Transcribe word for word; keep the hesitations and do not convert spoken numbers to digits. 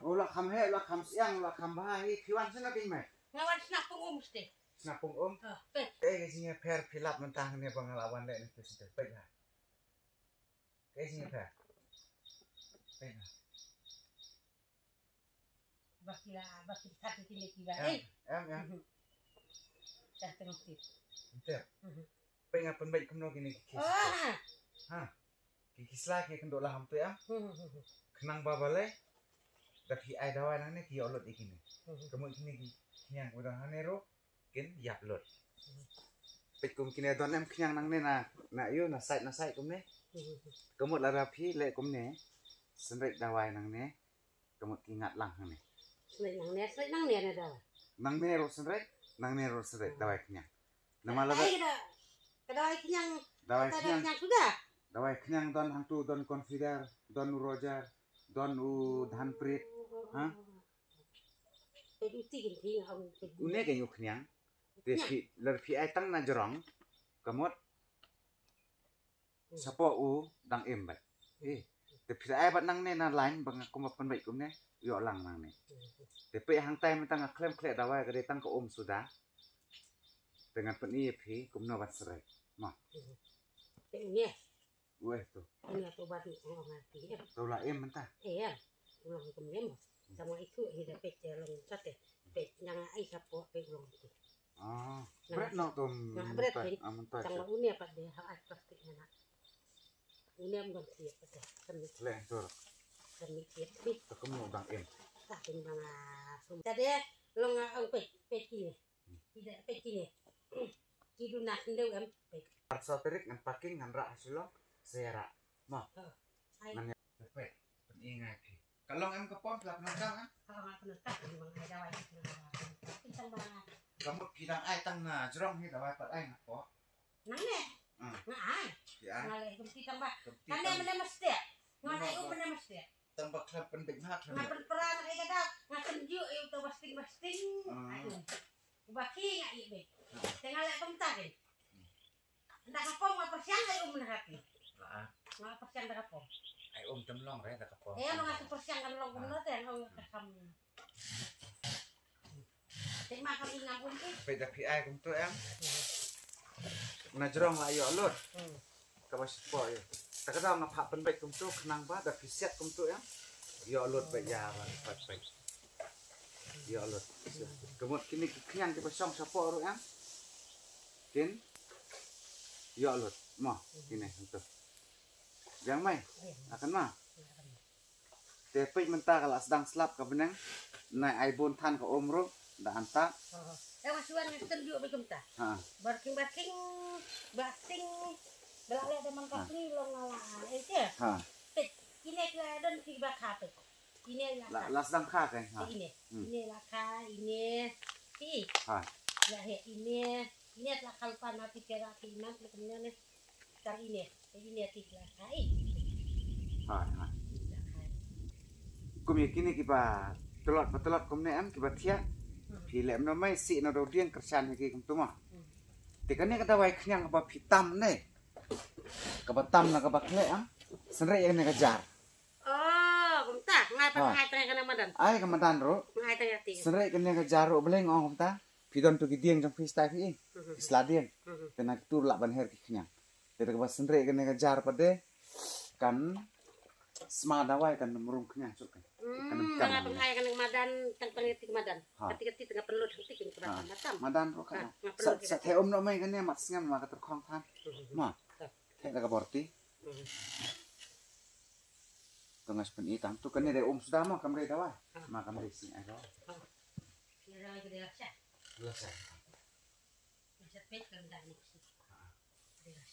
U la kham heh, u la kham siang, u la kham bha hi, phi wan shano keiñ mei? Nga wan shna pung um shatei. Shna pung um? Ah, peit. Kaei ka jingïapher phi lap mynta hangne ba nga la wan leh na phi shatei, peit ha. Kaei ka jingïapher? Peit ha. Ba ki la, ba ki la kat ki ne ki ba. Em, eh. Em, em. Mhm. Dah tengok tip. Tip. Mhm. Peit nga pynbeit kumno kine ki khis. Ah. Ha. Ki khis la ki kynduh la ham tu em. Mhm. Khnang ba balei da phi ai dawai nangne ki ïoh lut ïa kine. Mhm. Ka mut kine ki khñiang ba don hangne ruh kin ïap lut. Mhm. Peit kum kine don em khñiang nangne na, na ïoh na side na side kumne. Mhm. Ka mut lada phi leh kumne, synreit dawai nangne. Ka mut ki ngat lang hangne. Sreit nangne, sreit nangne na dawai. Nangne ruh sreit, nangne ruh sreit, dawai khñiang. Namar lada ai ka da-, ka dawai khñiang, dawai khñiang. Khñiang suda. Dawai khñiang don hangtu, don Confidor, don u Roger, don u Dhanprit. Ha? Peit u ti kin ti nga ong peit. Une ka ïu khñiang. Te phi, lada phi ai tang na jrong. Ka mut Shapoh u dang im bad. Eh, te phi ai bad nangne na line ba nga kumba pynbeit kumne, ïoh lang nangne. Te peit hangtai mynta nga khlem khleh dawai ka dei tang ka um suda. Te ngan pyni ïa phi kumno ban srei. Ma. Te une. Weh tu. Une tu bad ni ong ong phi. Tu la im mynta. Eh, ya. U long kumne mo. Tang wa itu hi da peit te long sate. Peit nang ai shapoh peit long itu. Ah, bret noh tu. Bret peit. Tang wa une pat de ha ai plastik na. Une am dang siap pat de. Kan ni. Leh tur. Kan ni siap ni. Ta kum no dang em. Ta kum dang ah. Ta de long ah ang peit peit kine. Ki da peit kine. Ki du na sendeu em peit. Arsa terik ngan parking ngan rah hasilong. Sera. Mo. Ai. Ngan ya peit. Peit ngai phi. Ka long em ka pom, la pyndonkam em? Ka long em ka pyndonkam, ka long ai dawai. Ka mut phi dang ai tang na jrong hi dawai pat ai na pom. Nangne. Nga ai. Nga leh kumti tang ba. Kane mynne mesti. Nga ai u mynne mesti. Tang ba khlem pynbeit ha khlem. Nga pynpra nga ai ka da. Nga kynjuh ai u tang ba sting ba sting. Ai u. U ba ki nga ai beit. Te nga leh kumta ke. Da ka pom nga pyrshang ai um na ka phi. Nga pyrshang da ka pom. Ai um tem long re da ka pom. Eh, nga pyrshang kan long kumno te nga ka kam. Te ma kam ing ngam um ki. Peit da phi ai kumtu em. Na jrong la ïoh lut. Kaba shapoh ïoh. Ta ka daw nga phah pynbeit kumtu khnang ba da phi siat kumtu em. Ïoh lut ba ïa ba pat peit. Ïoh lut. Ka mut kine ki khñiang kiba shong shapoh ruh em. Kin ïoh lut. Mo, kine hangto. Jang mai. Akan ma. Te peit mynta ka la sdang slap ka bneng. Nai ai bun than ka um ruh da anta. Eh, wa shuan ngi ten juk ba kumta. Ha. Barking barking barking. Bela le da man ka sni long ala. Eh, te. Ha. Peit kine ki la don ki ba kha peit. Ine la kha. La sdang kha kai ha. Ine. Ine la kha, ine. Ki. Ha. La he ine. Ine la kha lupa na ti kera ki iman le kumne ne. Tar ine. Ine ti la kha i. Ha ha. La kha. Kum ye kine kiba tlot ba tlot kumne em kiba thiah. Phi leh mno mai si na do dieng kyrshan he ki kumtu ma. Te kane ka dawai khñiang ba phi tam ne. Kaba tam na kaba khleh em. Synrei ine ka jar. Oh, kumta, ngai pat ngai tang ïa kane madan. Ai ka madan ruh. Ngai tang ïa ti. Synrei kane ka jar ruh balei nga ong kumta. Phi don tu ki dieng jong phi stai phi. Ki sla dieng. Te na ki tur lah ban her ki khñiang. Te da kaba synrei kane ka jar pat de. Kan sma dawai kan mrung khñiang suk kan. Kan kan. Ngai pat ngai kane madan tang tang ïa ti madan. Kati kati tang pynlut ti kin kaba madan. Madan ruh kan. Sa sa the um no mai kane mat sngam ma ka terkhong than. Ma. The da ka borti. Tang ngas pyn i tang tu kane dei um suda ma kam dei dawai. Ma kam dei sing ai dawai. Dei la sa. La sa. Sa peit kam dei ni. Dei la